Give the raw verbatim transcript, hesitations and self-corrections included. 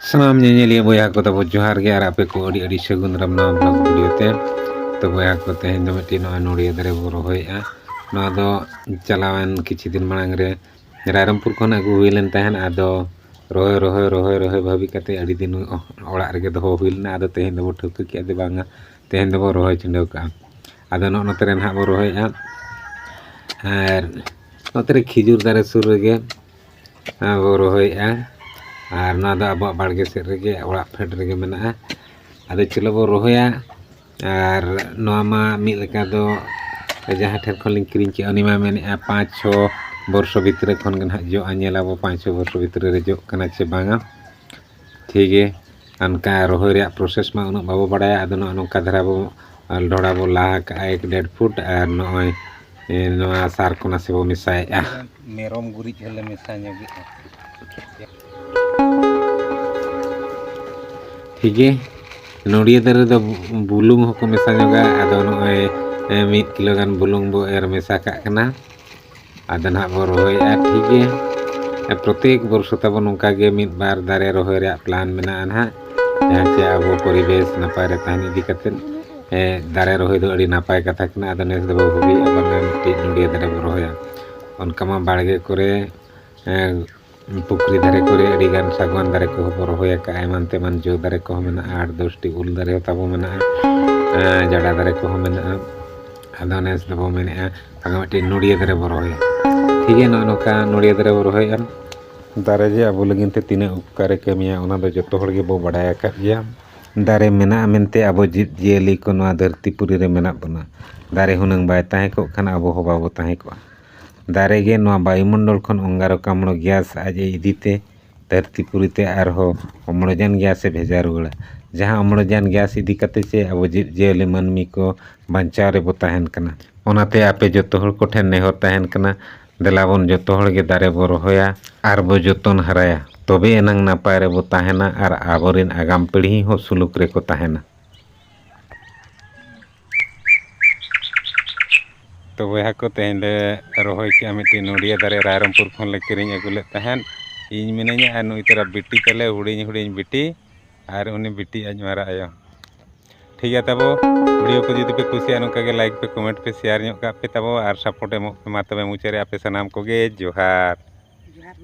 ᱥᱟᱱᱟᱢ ᱧᱮᱧᱮᱞᱤᱭᱟᱹ ᱵᱚᱭᱦᱟ ᱠᱚ ᱛᱟᱵᱚ ᱡᱚᱦᱟᱨ ᱜᱮ, ᱟᱨ ᱟᱯᱮ ᱠᱚ ᱟᱹᱰᱤ ᱟᱹᱰᱤ ᱥᱟᱹᱜᱩᱱ ᱫᱟᱨᱟᱢ ᱱᱚᱣᱟ vlog video ᱛᱮ᱾ ᱛᱚ ᱵᱚᱭᱦᱟ ᱠᱚ, ᱛᱮᱦᱮᱧ ᱫᱚ ᱢᱤᱫᱴᱤᱡ ᱱᱚᱣᱟ ᱱᱚᱲᱤᱭᱟᱹ ᱫᱟᱨᱮ ᱵᱚ ᱨᱚᱦᱚᱭᱮᱫᱼᱟ᱾ ᱱᱚᱣᱟ ᱫᱚ ᱪᱟᱞᱟᱣᱮᱱ ᱠᱤᱪᱷᱩ ᱫᱤᱱ ᱢᱟᱲᱟᱝ ᱨᱮ ᱨᱟᱭᱨᱚᱝᱯᱩᱨ ᱠᱷᱚᱱ ᱟᱹᱜᱩ ᱦᱩᱭ ᱞᱮᱱ ᱛᱟᱦᱮᱸᱫ᱾ ᱟᱫᱚ ᱨᱚᱦᱚᱭ ᱨᱚᱦᱚᱭ ᱨᱚᱦᱚᱭ ᱨᱚᱦᱚᱭ ᱵᱷᱟᱵᱤ ᱠᱟᱛᱮ ᱟᱹᱰᱤ ᱫᱤᱱ ᱚᱲᱟᱜ ᱨᱮᱜᱮ ᱫᱚᱦᱚ ᱦᱩᱭ ᱞᱮᱱᱟ᱾ ᱟᱫᱚ ᱛᱮᱦᱮᱧ ᱫᱚᱵᱚ ᱴᱷᱟᱹᱣᱠᱟᱹ ᱠᱮᱫᱼᱟ ᱡᱮ ᱵᱟᱝᱟ, ᱛᱮᱦᱮᱧ ᱫᱚᱵᱚ ᱨᱚᱦᱚᱭ ᱪᱷᱤᱸᱰᱟᱹᱣ ᱠᱟᱜᱼᱟ᱾ ᱟᱫᱚ ᱱᱚᱜᱼᱚ ᱱᱚᱛᱮ ᱨᱮ ᱱᱟᱦᱟᱜ ᱵᱚ ᱨᱚᱦᱚᱭᱮᱫᱼᱟ᱾ ᱟᱨ ᱱᱚᱛᱮ ᱨᱮ ᱠᱷᱤᱡᱩᱨ ᱫᱟᱨᱮ ᱥᱩᱨ ᱨᱮᱜᱮ ᱵᱚ ᱨᱚᱦᱚᱭᱮᱫᱼᱟ᱾ ᱟᱨ ᱱᱚᱣᱟ ᱫᱚ ᱟᱵᱚᱣᱟᱜ ᱵᱟᱲᱜᱮ ᱥᱮᱫ ᱨᱮᱜᱮ, ᱚᱲᱟᱜ ᱯᱷᱮᱰ ᱨᱮᱜᱮ ᱢᱮᱱᱟᱜᱼᱟ᱾ ᱟᱫᱚ ᱪᱚᱞᱚ ᱵᱚ ᱨᱚᱦᱚᱭᱟ᱾ ᱟᱨ ᱱᱚᱣᱟ ᱢᱟ ᱢᱤᱫ ᱞᱮᱠᱟ ᱫᱚ ᱡᱟᱦᱟᱸ ᱴᱷᱮᱱ ᱠᱷᱚᱱ ᱞᱤᱧ ᱠᱤᱨᱤᱧ ᱠᱮᱜᱼᱟ, ᱩᱱᱤ ᱢᱟ ᱢᱮᱱᱮᱫᱼᱟ ᱯᱟᱸᱪ ᱪᱷᱚ ᱵᱚᱨᱥᱚ ᱵᱷᱤᱛᱨᱤ ᱠᱷᱚᱱ ᱜᱮ ᱱᱟᱦᱟᱜ ᱡᱚᱜᱼᱟ᱾ ᱧᱮᱞᱟᱵᱚ ᱯᱟᱸᱪ ᱪᱷᱚ ᱵᱚᱨᱥᱚ ᱵᱷᱤᱛᱨᱤ ᱨᱮ ᱡᱚᱜ ᱠᱟᱱᱟ ᱪᱮ ᱵᱟᱝᱟ᱾ ᱴᱷᱤᱠ ᱜᱮ, ᱚᱱᱠᱟ ᱨᱚᱦᱚᱭ ᱨᱮᱭᱟᱜ process ᱢᱟ ᱩᱱᱟᱹᱜ ᱵᱟᱵᱚ ᱵᱟᱲᱟᱭᱟ᱾ ᱟᱫᱚ ᱱᱚᱜᱼᱚ ᱱᱚᱝᱠᱟ ᱫᱷᱟᱨᱟ ᱵᱚ ᱰᱷᱚᱲᱟ ᱵᱚ ᱞᱟ ᱠᱟᱜᱼᱟ ᱮᱠ ᱰᱮᱲ ᱯᱷᱩᱴ, ᱟᱨ ᱱᱚᱜᱼᱚᱭ ᱱᱚᱣᱟ ᱥᱟᱨ ᱠᱚ ᱱᱟᱥᱮ ᱵᱚ ᱢᱮᱥᱟᱭᱮᱫᱼᱟ᱾ ᱢᱮᱨᱚᱢ ᱜᱩᱨᱤᱡ ᱦᱚᱸᱞᱮ ᱢᱮᱥᱟ ᱧᱚᱜᱮᱫᱼᱟ᱾ ᱴᱷᱤᱠ ᱜᱮ, ᱱᱚᱲᱤᱭᱟᱹ ᱫᱟᱨᱮ ᱨᱮᱫᱚ ᱵᱩᱞᱩᱝ ᱦᱚᱸᱠᱚ ᱢᱮᱥᱟ ᱧᱚᱜᱟ᱾ ᱟᱫᱚ ᱱᱚᱜᱼᱚᱭ ᱢᱤᱫ ᱠᱤᱞᱳ ᱜᱟᱱ ᱵᱩᱞᱩᱝ ᱵᱚ ᱮᱨ ᱢᱮᱥᱟ ᱠᱟᱜ ᱠᱟᱱᱟ᱾ ᱟᱫᱚ ᱱᱟᱦᱟᱜ ᱵᱚ ᱨᱚᱦᱚᱭᱮᱫᱼᱟ᱾ ᱴᱷᱤᱠ ᱜᱮ, ᱯᱨᱚᱛᱮᱠ ᱵᱚᱨᱥᱚ ᱛᱟᱵᱚ ᱱᱚᱝᱠᱟ ᱜᱮ ᱢᱤᱫ ᱵᱟᱨ ᱫᱟᱨᱮ ᱨᱚᱦᱚᱭ ᱨᱮᱭᱟᱜ plan ᱢᱮᱱᱟᱜᱼᱟ ᱱᱟᱦᱟᱜ, ᱡᱟᱦᱟᱸ ᱪᱮ ᱟᱵᱚ ᱯᱚᱨᱤᱵᱮᱥ ᱱᱟᱯᱟᱭ ᱨᱮ ᱛᱟᱦᱮᱱ ᱤᱫᱤ ᱠᱟᱛᱮᱫ ᱫᱟᱨᱮ ᱨᱚᱦᱚᱭ ᱫᱚ ᱟᱹᱰᱤ ᱱᱟᱯᱟᱭ ᱠᱟᱛᱷᱟ ᱠᱟᱱᱟ᱾ ᱟᱫᱚ ᱱᱮᱥ ᱫᱚᱵᱚ ᱵᱷᱟᱹᱵᱤᱭᱮᱫᱼᱟ ᱵᱟᱝᱟ ᱢᱤᱫᱴᱤᱡ ᱱᱚᱲᱤᱭᱟᱹ ᱫᱟᱨᱮ ᱵᱚ ᱨᱚᱦᱚᱭᱟ᱾ ᱚᱱᱠᱟ ᱢᱟ ᱵᱟᱲᱜᱮ ᱠᱚᱨᱮ, ᱯᱩᱠᱷᱨᱤ ᱫᱷᱟᱨᱮ ᱠᱚᱨᱮ ᱟᱹᱰᱤ ᱜᱟᱱ ᱥᱟᱜᱣᱟᱱ ᱫᱟᱨᱮ ᱠᱚᱦᱚᱸ ᱵᱚ ᱨᱚᱦᱚᱭ ᱟᱠᱟᱫᱼᱟ, ᱮᱢᱟᱱ ᱛᱮᱢᱟᱱ ᱡᱚ ᱫᱟᱨᱮ ᱠᱚᱦᱚᱸ ᱢᱮᱱᱟᱜᱼᱟ, ᱟᱴ ᱫᱚᱥᱴᱤ ᱩᱞ ᱫᱟᱨᱮ ᱦᱚᱸ ᱛᱟᱵᱚ ᱢᱮᱱᱟᱜᱼᱟ, ᱡᱟᱰᱟ ᱫᱟᱨᱮ ᱠᱚᱦᱚᱸ ᱢᱮᱱᱟᱜᱼᱟ᱾ ᱟᱫᱚ ᱱᱮᱥ ᱫᱚᱵᱚ ᱢᱮᱱᱮᱫᱼᱟ ᱵᱟᱝᱟ ᱢᱤᱫᱴᱤᱡ ᱱᱚᱲᱤᱭᱟᱹ ᱫᱟᱨᱮ ᱵᱚ ᱨᱚᱦᱚᱭᱟ᱾ ᱴᱷᱤᱠ ᱜᱮᱭᱟ, ᱱᱚᱜᱼᱚ ᱱᱚᱝᱠᱟ ᱱᱚᱲᱤᱭᱟᱹ ᱫᱟᱨᱮ ᱵᱚ ᱨᱚᱦᱚᱭᱮᱫᱼᱟ᱾ ᱫᱟᱨᱮ ᱡᱮ ᱟᱵᱚ ᱞᱟᱹᱜᱤᱫ ᱛᱮ ᱛᱤᱱᱟᱹᱜ ᱩᱯᱠᱟᱨᱮ ᱠᱟᱹᱢᱤᱭᱟ, ᱚᱱᱟ ᱫᱚ ᱡᱚᱛᱚ ᱦᱚᱲ ᱜᱮᱵᱚ ᱵᱟᱰᱟᱭ ᱟᱠᱟᱫ ᱜᱮᱭᱟ᱾ ᱫᱟᱨᱮ ᱢᱮᱱᱟᱜᱼᱟ ᱢᱮᱱᱛᱮ ᱟᱵᱚ ᱡᱤᱵᱽ ᱡᱤᱭᱟᱹᱞᱤ ᱠᱚ ᱱᱚᱣᱟ ᱫᱷᱟᱹᱨᱛᱤ ᱯᱩᱨᱤ ᱨᱮ ᱢᱮᱱᱟᱜ ᱵᱚᱱᱟ᱾ ᱫᱟᱨᱮ ᱦᱩᱱᱟᱹᱝ ᱵᱟᱭ ᱛᱟᱦᱮᱸ ᱠᱚᱜ ᱠᱷᱟᱱ ᱟᱵᱚ ᱦᱚᱸ ᱵᱟᱵᱚ ᱛᱟᱦᱮᱸ ᱠᱚᱜᱼᱟ᱾ ᱫᱟᱨᱮ ᱜᱮ ᱱᱚᱣᱟ ᱵᱟᱭᱩᱢᱚᱱᱰᱚᱞ ᱠᱷᱚᱱ ᱚᱝᱜᱟᱨᱚᱠᱟᱢᱲᱚ ᱜᱮᱥ ᱟᱡ ᱮ ᱤᱫᱤ ᱛᱮ ᱫᱷᱟᱹᱨᱛᱤ ᱯᱩᱨᱤ ᱛᱮ ᱟᱨᱦᱚᱸ ᱚᱢᱲᱚᱡᱟᱱ ᱜᱮᱥ ᱮ ᱵᱷᱮᱡᱟ ᱨᱩᱣᱟᱹᱲᱟ᱾ ᱡᱟᱦᱟᱸ ᱚᱢᱲᱚᱡᱟᱱ ᱜᱮᱥ ᱤᱫᱤ ᱠᱟᱛᱮ ᱪᱮ ᱟᱵᱚ ᱡᱤᱵᱽ ᱡᱤᱭᱟᱹᱞᱤ ᱢᱟᱹᱱᱢᱤ ᱠᱚ ᱵᱟᱧᱪᱟᱣ ᱨᱮᱵᱚ ᱛᱟᱦᱮᱱ ᱠᱟᱱᱟ᱾ ᱚᱱᱟᱛᱮ ᱟᱯᱮ ᱡᱚᱛᱚ ᱦᱚᱲ ᱠᱚᱴᱷᱮᱱ ᱱᱮᱦᱚᱨ ᱛᱟᱦᱮᱱ ᱠᱟᱱᱟ, ᱫᱮᱞᱟ ᱵᱚᱱ ᱡᱚᱛᱚ ᱦᱚᱲ ᱜᱮ ᱫᱟᱨᱮ ᱵᱚ ᱨᱚᱦᱚᱭᱟ ᱟᱨ ᱵᱚ ᱡᱚᱛᱚᱱ ᱦᱟᱨᱟᱭᱟ᱾ ᱛᱚᱵᱮ ᱮᱱᱟᱝ ᱱᱟᱯᱟᱭ ᱨᱮᱵᱚ ᱛᱟᱦᱮᱱᱟ ᱟᱨ ᱟᱵᱚᱨᱮᱱ ᱟᱜᱟᱢ ᱯᱤᱲᱦᱤ ᱦᱚᱸ ᱥᱩᱞᱩᱠ ᱨᱮᱠᱚ ᱛᱟᱦᱮᱱᱟ᱾ ᱛᱚ ᱵᱚᱭᱦᱟ ᱠᱚ, ᱛᱮᱦᱮᱧ ᱞᱮ ᱨᱚᱦᱚᱭ ᱠᱮᱜᱼᱟ ᱢᱤᱫᱴᱤᱡ ᱱᱚᱰᱤᱭᱟ ᱫᱟᱨᱮ, ᱨᱟᱭᱨᱚᱝᱯᱩᱨ ᱠᱷᱚᱱ ᱞᱮ ᱠᱤᱨᱤᱧ ᱟᱹᱜᱩ ᱞᱮᱫ ᱛᱟᱦᱮᱸᱫ᱾ ᱤᱧ ᱢᱤᱱᱟᱹᱧᱟ ᱟᱨ ᱱᱩᱭ ᱛᱟᱨᱟ ᱵᱤᱴᱤ ᱛᱟᱞᱮ, ᱦᱩᱰᱤᱧ ᱦᱩᱰᱤᱧ ᱵᱤᱴᱤ, ᱟᱨ ᱩᱱᱤ ᱵᱤᱴᱤ ᱟᱡ ᱢᱟᱨᱟᱜ ᱟᱭᱳ᱾ ᱴᱷᱤᱠ ᱜᱮᱭᱟ ᱛᱟᱵᱚ, ᱵᱷᱤᱰᱤᱭᱳ ᱠᱚ ᱡᱩᱫᱤ ᱯᱮ ᱠᱩᱥᱤᱭᱟᱜᱼᱟ, ᱱᱚᱝᱠᱟ ᱜᱮ ᱞᱟᱭᱤᱠ ᱯᱮ, ᱠᱚᱢᱮᱱᱴ ᱯᱮ, ᱥᱮᱭᱟᱨ ᱧᱚᱜ ᱠᱟᱜ ᱯᱮ ᱛᱟᱵᱚ ᱟᱨ ᱥᱟᱯᱳᱨᱴ ᱮᱢᱚᱜ ᱯᱮ᱾ ᱢᱟ ᱛᱚᱵᱮ ᱢᱩᱪᱟᱹᱫ ᱨᱮ ᱟᱯᱮ ᱥᱟᱱᱟᱢ ᱠᱚᱜᱮ ᱡᱚᱦᱟᱨ᱾ ᱡᱚᱦᱟᱨ᱾